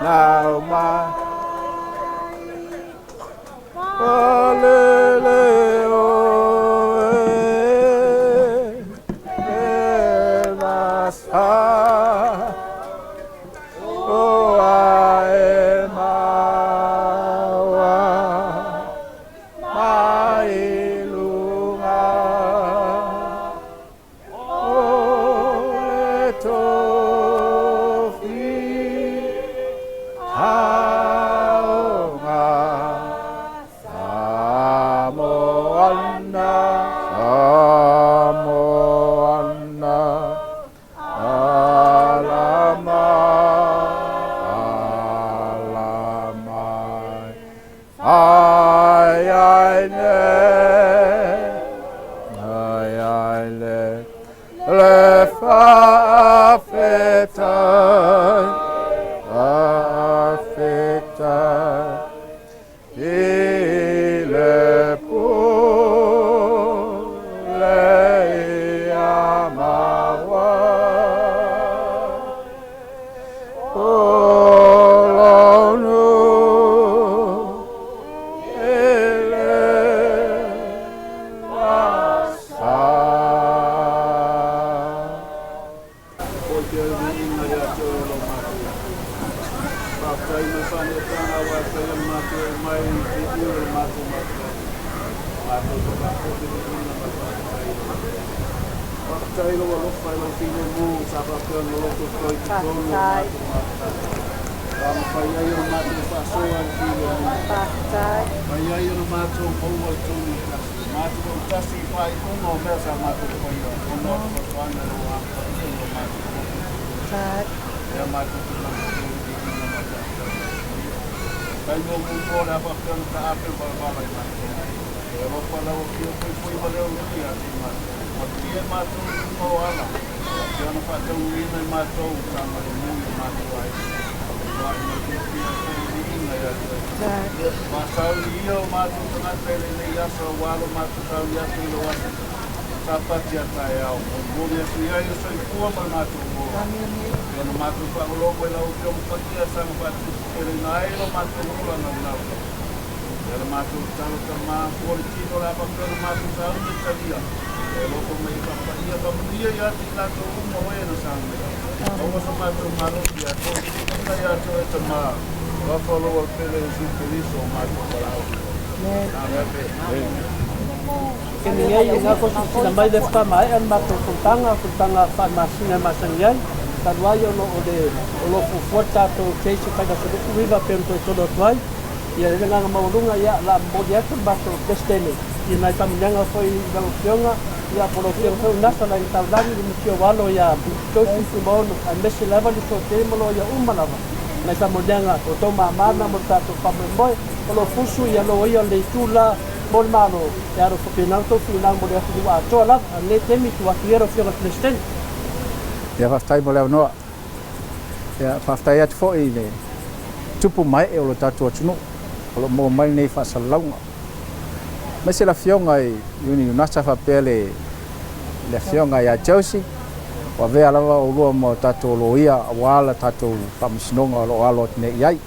Nau mai Palele oe e la sa oa e maua mai luga o le tofi taoga Samoana, Samoana, ala mai, ala mai, ai ai le, ai ai le, le faafetai, faafetai i le pule ia maua. O lou nuu e le vasa. Foi pea le viiga ia te oe o lo matou Atua. Faafetai mo le faanetaga aua e fai ai le matou ee mai i te iu o le matou mafutaga. Matou te faafoi le viiga ma le faafetai i lau Afioga. Faafetai i lou alofa i lau filemu sa faapea ona lototoa i totonu o le matou mafutaga. Sa mafai ai ona matou faasoa i le filemu. Mafai ai ona matou maua le tonu e tasi. Matou autasi i faaiuga o mea sa matou faia ona o le fautuaga i lou Agaga Paia i lo matou loto. Lea matou te faafoi le viiga ma le faafetai ia te Ia. Taimi o muamua o le a faapea ona taape ma valavala i matou. E alofa lau Afio poipoi ma leoleo ia te i matou. Manuia i matou i luga o ala, faapea ona faataunuuina i matou saogalemu i o matou aiga. Foai mai fiafia ai foi le viiga ia te Oe Tama. Faasauni ia o matou tagata i lenei aso aua lo matou sauni atu i lou aso Sapati a taeao. Molimoli atu i ai le soifua ma le matou ola. Faapea ona matou faalogologo i lau Afioga Paia saga faatuputeleina ai lo matou ola naunau. Lea la matou tatalo Tama, fua le tino o le a faapea ona matou sauni e talia. E alofa mai e faapaia faamanuia ia te i latou uma o e na sauni. Maua so matou malosi ia te oe, viiga ia te oe Tama, alofa lou Aupele Iesu Keriso o matou valaauina. Amene. Keni nei i ngā kosisina mai le whakamaea le matou fonotaga, fonotaga faale-masina e masani ai, talu ai ona o le o lo o fuafua le tatou case e fai i le aso 29 pei ona toe tolo atu ai. Ia le agaga maualuga ia o le a momoli atu le matou Peresetene i nai faamanuiaga foi i lau Afioga, ia po o lau Afioga foi o Nasa Laina Taulagi, le Matua o Alo ia Joseph Fuimaono, aemaise lava le Sote ma loia uma lava nai faamanuiaga o tou mama na mo le tatou faamoemoe. O lo o fusu ia loia o le itu la mo le Malo, e alo faapena tou finau mo le atunuu atoa lava. A o lenei taimi, tuu atu ia lau Afioga i le Peresetene. Ia faafetai mo le avanoa. Ia faafetai atu foi i le tupu ma ee o lo tatou atunuu o lo o maua mai lenei faasalalauga. Aemaise le Afioga i Iuni Unasa faapea le le Afioga ia Josie, ua avea lava oulua ma o tatou loia aua le tatou faamasinoga o lo o alo atu nei i ai.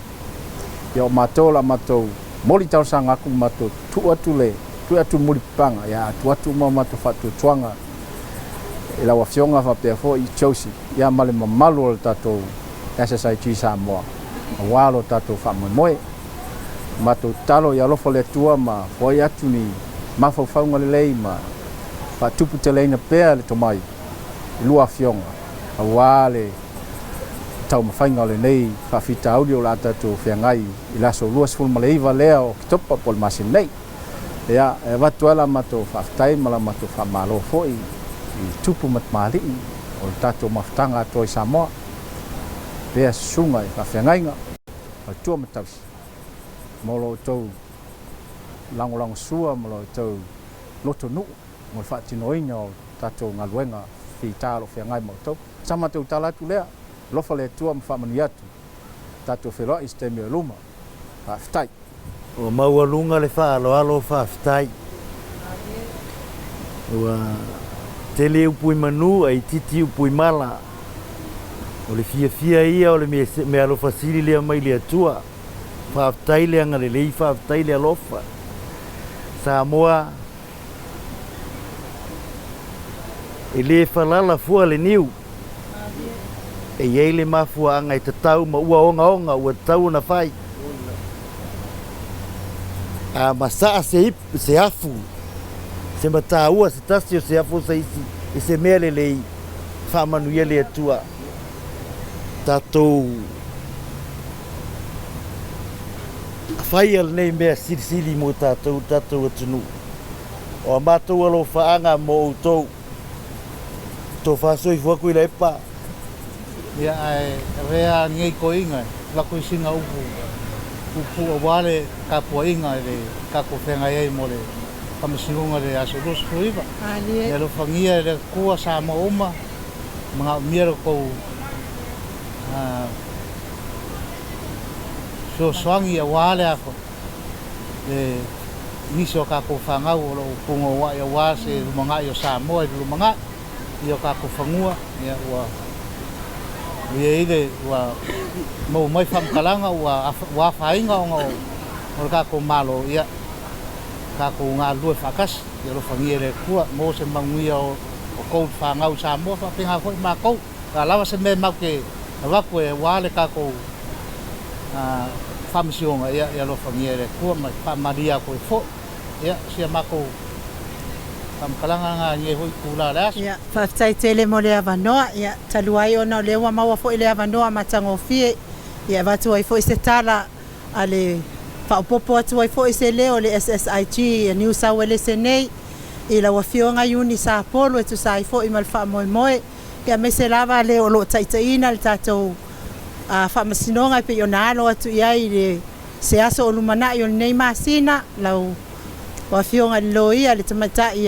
Ia o matou o le a matou moli talosaga atu ma matou tuu atu le tuu atu le mulipapaga, ia a tuu atu uma o matou faatuatuaga i lau Afioga faapea foi Josie, ia ma le mamalu o le tatou SSIG Samoa aua lo tatou faamoemoe. Matou tatalo ia alofa le Atua ma foai atu ni mafaufauga lelei ma faatuputeleina pea le tomai i lua afioga aua le taumafaiga o lenei faafitauli o le a tatou feagai i le aso 29 lea o Oketopa po o le masina nei. Ia, e avatu ai la matou faafetai ma la matou faamalo foi i tupu ma tamalii o le tatou mafutaga atoa i Samoa, pea susuga i faafeagaiga, faletua ma tausi, mo lo outou lagolagosua ma lo outou lotonuu mo le faatinoina o tatou galuega fita o lo o feagai ma outou. Sa matou tala atu lea, alofa le Atua ma faamanuia atu, tatou feiloai i se taimi o i luma. Faafetai. Ua maualuga le faaaloalo faafetai. Ua tele upu i manu ae itiiti upu i mala. O le fiafia ia o le meaalofa sili lea mai le Atua. Faafetai le agalelei, faafetai le alofa. Samoa, e le falala fua le niu. E i ai le mafuaaga e tatau ma ua ogaoga ua tatau ona fai. A masaa se ipu, se afu, se mataua se tasi o se afu o se isi i se mea lelei, faamanuia le Atua. Tatou faia lenei mea silisili mo tatou, le tatou atunuu. O a matou alofaaga mo outou. Tofa soifua Tuilaepa. Ia ae avea lenei toeaina e avatu ai sina upu puupuu aua le tapuaiga i le tatou feagai ai mo le Faamasinoga i le aso 29. Ia alofagia e le Atua Samoa uma, manaomia lo outou fesoasoani aua le nisi o tatou fanau o lo o punouai aua se lumanai o Samoa i le lumanai i o tatou fanua. Ia ua i ai le ua maua mai faamatalaga ua afaina ona o le tatou Malo, ia tatou galulue faatasi, ia alofagia e le Atua maua se manuia o outou fanau i Samoa, faapena foi matou. O le a lava se mea matou te avatu aua le tatou faamasinoga, ia alofagia e le Atua ma faamalie atu ai foi. Ia, si a matou faamatalaga lena i lenei foi itula o le aso. Ia, faafetai tele mo le avanoa. Ia, talu ai ona o lea ua maua foi le avanoa matagofie, ia e avatu ai foi se tala a le faaopoopo atu ai foi se leo o le SSIG a Niu Sauelese nei i lau Afioga Iuni Sapolu e tusa ai foi ma le faamoemoe, aemaise lava le o lo o taitaiina le tatou faamasinoga e pei ona alo atu i ai i le se aso o lumanai o lenei masina, lau Afioga i le Loia le Tamaitai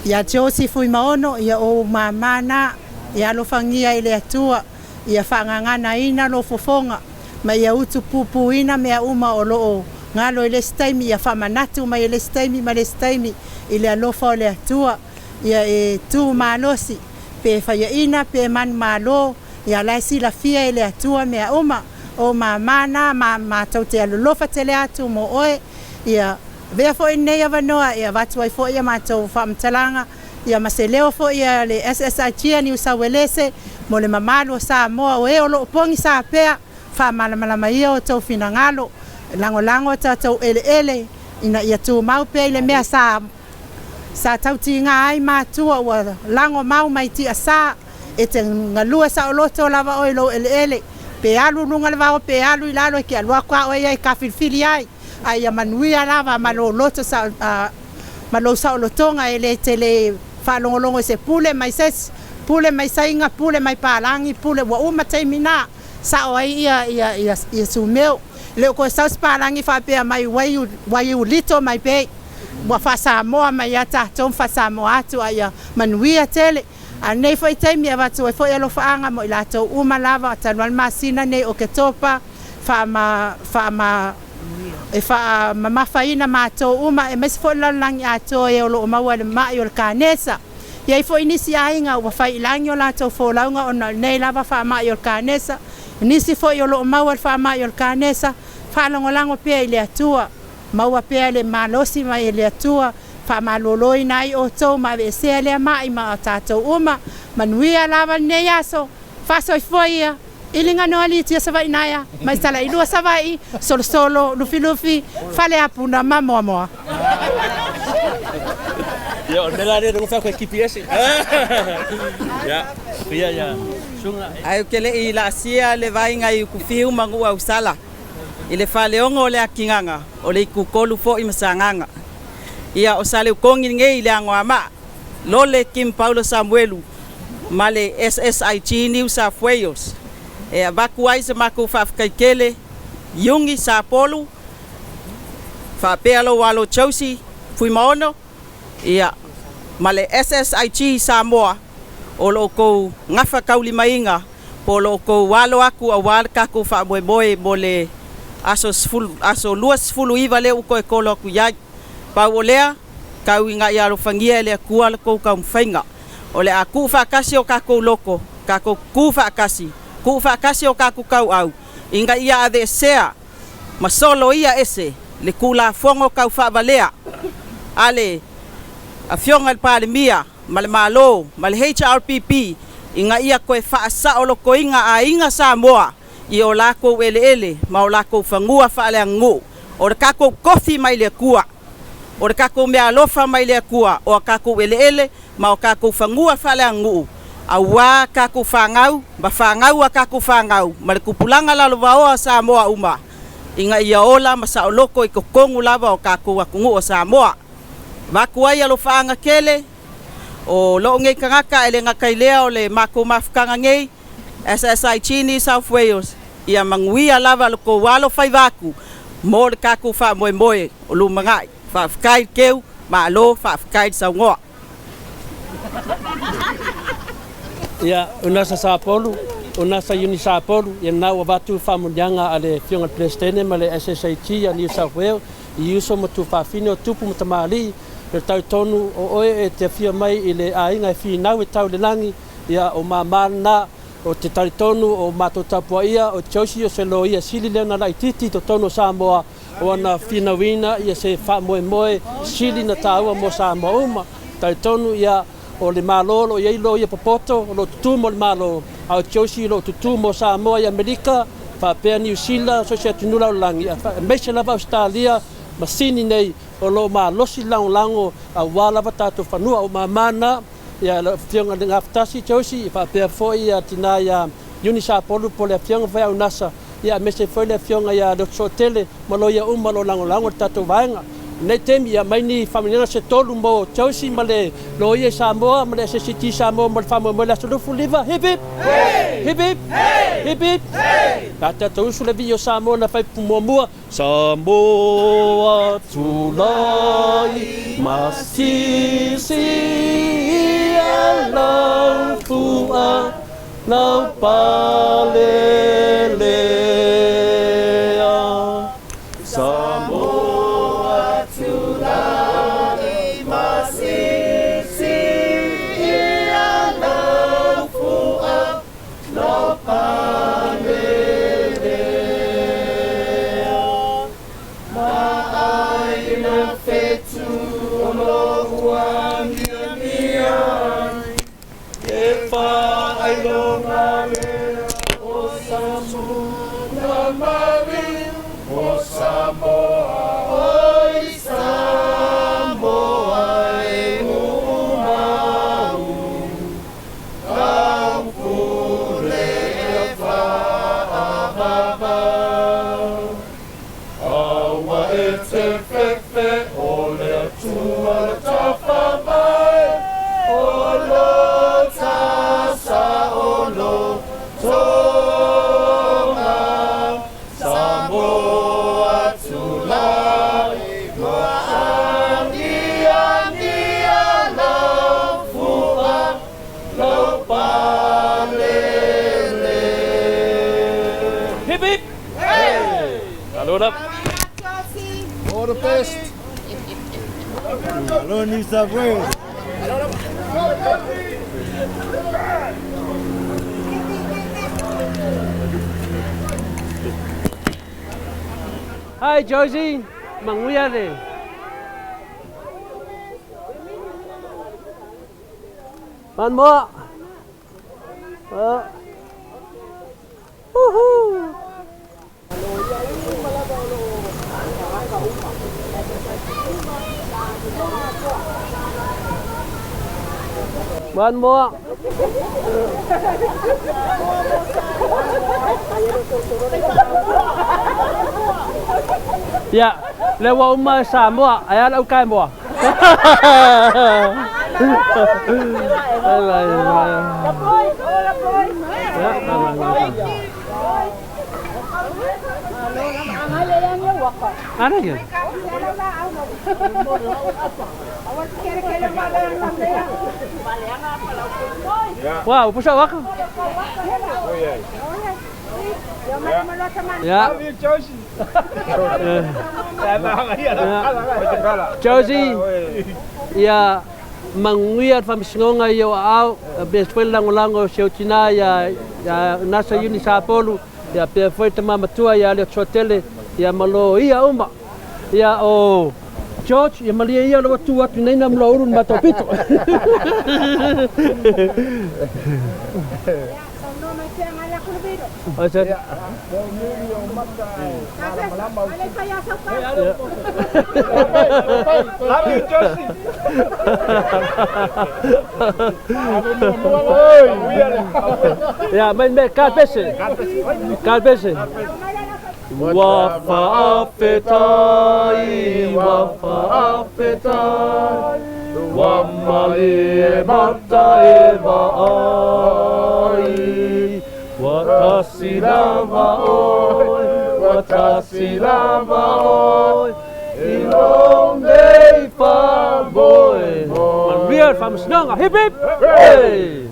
ia Josie Fuimaono, ia o ou mama na, ia alofagia e le Atua, ia faagaganaina lou fofoga, ma ia utupupuina mea uma o lo o galo i le isi taimi, ia faamanatu mai e le isi taimi ma le isi taimi i le alofa o le Atua, ia e tu malosi, pe faiaina pe manumalo, ia la e silafia e le Atua mea uma. O mama na, matou te alolofa tele atu mo oe, ia avea foi lenei avanoa e avatu ai foi a matou faamatalaga, ia ma se leo foi a le SSIG a Niu Sauelese mo le mamalu o Samoa o e o lo o pogisa pea, faamalamalama ia outou finagalo, lagolago o tatou eleele ina ia tumau pea i le mea sa Sa tautiga ai matua ua lago mau mai tiasa, e te galue saoloto lava oe i lou eleele, pe alu i luga le vao pe alu i lalo e te alu atu a oe ia e tafilifili ai, a ia manuia lava ma lou loto ma lou saolotoga e le te le faalogologo i se pule mai sesi, pule mai saiga, pule mai palagi, pule ua uma taimi na sao ai ia ia ia Sumeo. E le o toe sau se palagi faapea mai waiu lito mai pei. Ua faa-Samoa mai ia tatou ma faa-Samoa atu a ia manuia tele. A o lenei foi taimi e avatu ai foi alofaaga mo i latou uma lava talu ai le masina nei o Oketopa faama faama e faamamafaina matou uma aemaise foi le lalolagi atoa e o lo o maua i le mai o le kanesa. E i ai foi nisi aiga ua fai i lagi o latou folauga ona o lenei lava faamai o le kanesa, nisi foi o lo o maua i le faamai o le kanesa, faalagolago pea i le Atua. Maua pea le malosi mai e le Atua, faamaloloina ai outou ma aveesea lea mai ma tatou uma. Manuia lava lenei aso, faasoifua ia, Iliganoa Litia Savaii Naea, mai Salailua Savaii, Solosolo, Lufilufi, Faleapuna ma Moamoa. Ia, o le mea la lea, fai atu e GPS. Ia, ia, ia, suga. Ae ou te le i laasia le vaaiga i Utufiu ma Nuuausala. I le faleono o le Akinaga, o le Itutolu foi ma Sagaga. Ia, o Saleutogi lenei i le Anoamaa, Lole Kim Paulo Samuelu ma le SSIG New South Wales e avatu ai se matou faafetai tele Iuni Sapolu faapea lou alo Josie Fuimaono ia ma le SSIG Samoa o lo outou gafataulimaina po o lo outou alo atu aua le tatou faamoemoe mo le aso aso 29 lea ua toe tolo atu i ai. Pau o lea, tau ina ia alofagia e le Atua le tou taumafaiga. O le a tuufaatasi o tatou loto. Tatou tutu faatasi, tuu faatasi o tatou tauau, ina ia aveesea ma soloia ese le Tulafono Taufaavalea a le Afioga i le Palemia ma le Malo ma le HRPP ina ia toe faasaolotoina aiga Samoa i o latou eleele ma o latou fanua faaleaganuu. O le tatou tofi mai le Atua, o le tatou meaalofa mai le Atua, o a tatou eleele ma o tatou fanua faaleaganuu auā tatou fanau ma fanau a tatou fanau ma le tupulaga lalovaoa o Samoa uma ina ia ola ma saoloto i totonu lava o tatou atunuu o Samoa. Avatu ai alofaaga tele o lou nei tagata e le gata i lea o le matou mafutaga nei SSIG New South Wales ia manuia lava lo tou alofaiva atu mo le tatou faamoemoe o lumanai. Faafetai le teu, malo faafetai le saunoa. Ia, o nasa Sapolu, o nasa Iuni Sapolu, ia lena ua avatu faamanuiaga a le Afioga i le Peresetene ma le SSIG a New South Wales i uso ma tuafafine o tupu ma tamalii, le talitonu o oe e te afio mai i le aiga e finau e tau i le lagi, ia o mama lena, ou te talitonu o matou tapuaia o Josie o se loia sili lea ona laitiiti i totonu o Samoa, o ana finauina ia se faamoemoe sili na taua mo Samoa uma. Talitonu ia o le Malo o lo o i ai loia popoto o lo o tutū mo le Malo, a o Josie o lo o tutū mo Samoa i Amerika, faapea Niu Sila, so o se atunuu lalolagi, aemaise lava Ausetalia ma Sini nei o lo o malosi le lagolago aua lava tatou fanua. O mama na ia le Afioga i le Gafatasi Josie, faapea foi ia tina ia Iuni Sapolu po o le Afioga foi ia Unasa, ia aemaise foi le Afioga ia Leotosootele ma loia uma o lo o lagolago i le tatou vaega. I lenei taimi, ia aumai ni faamanuiaga se tolu mo Josie ma le loia i Samoa ma le SSCT Samoa mo le faamoemoe i le aso 25. Hip hip! Hip hip! Hip hip! Pe a tatou usu le vii o Samoa na fai muamua, Samoa tulai masisi ia lau fua lau palelea. Samoa tulai masisi ia lau fua lau palelea. Ma aina fetu o lo ua miamia ai, e faailoga lea o Samoa maliu o Samoa oi Samoa e umau kau pule e faavavau. Aua e te fefe o le Atua le tafamai, o lo tasa o lo tonga, Samoa tulai ma angiangi lau fua lau palele. Hip hip! Alo lava. All the best. Hello, New South Wales. Hi Josie, manuia le. One more. Woohoo! One more. Ia, lea ua uma Samoa, ae a lau kae moa. Wow, pusa waka. Ya. Josie. Ya. Manuia le Faamasinoga i ou aao, faapea foi le lagolago o si ou tinā ia Nasa Iuni Sapolu, ia faapea foi le tama matua ia Leotuatele, ia ma loia uma. Ia o George, ia malie ia o lea ua tu atu nei na Muloulu i le matou pito. Ia, mai me ka pese. Ka pese. Ua faafetai, ua faafetai, ua malie mata e vaai. Ua tasi lava oe, ua tasi lava oe, i lou nei faamoemoe. Manuia le Faamasinoga, hip hip! Hey!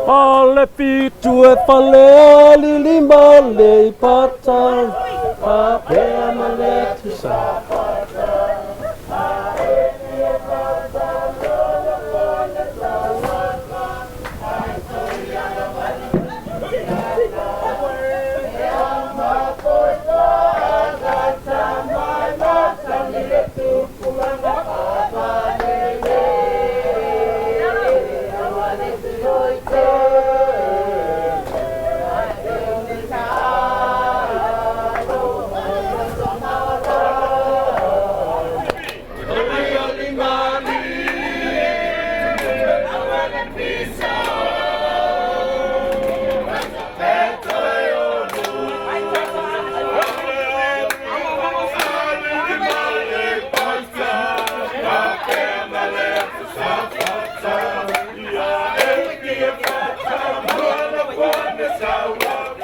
O le fitu e fale lili ma le ipata, papea ma le tusa.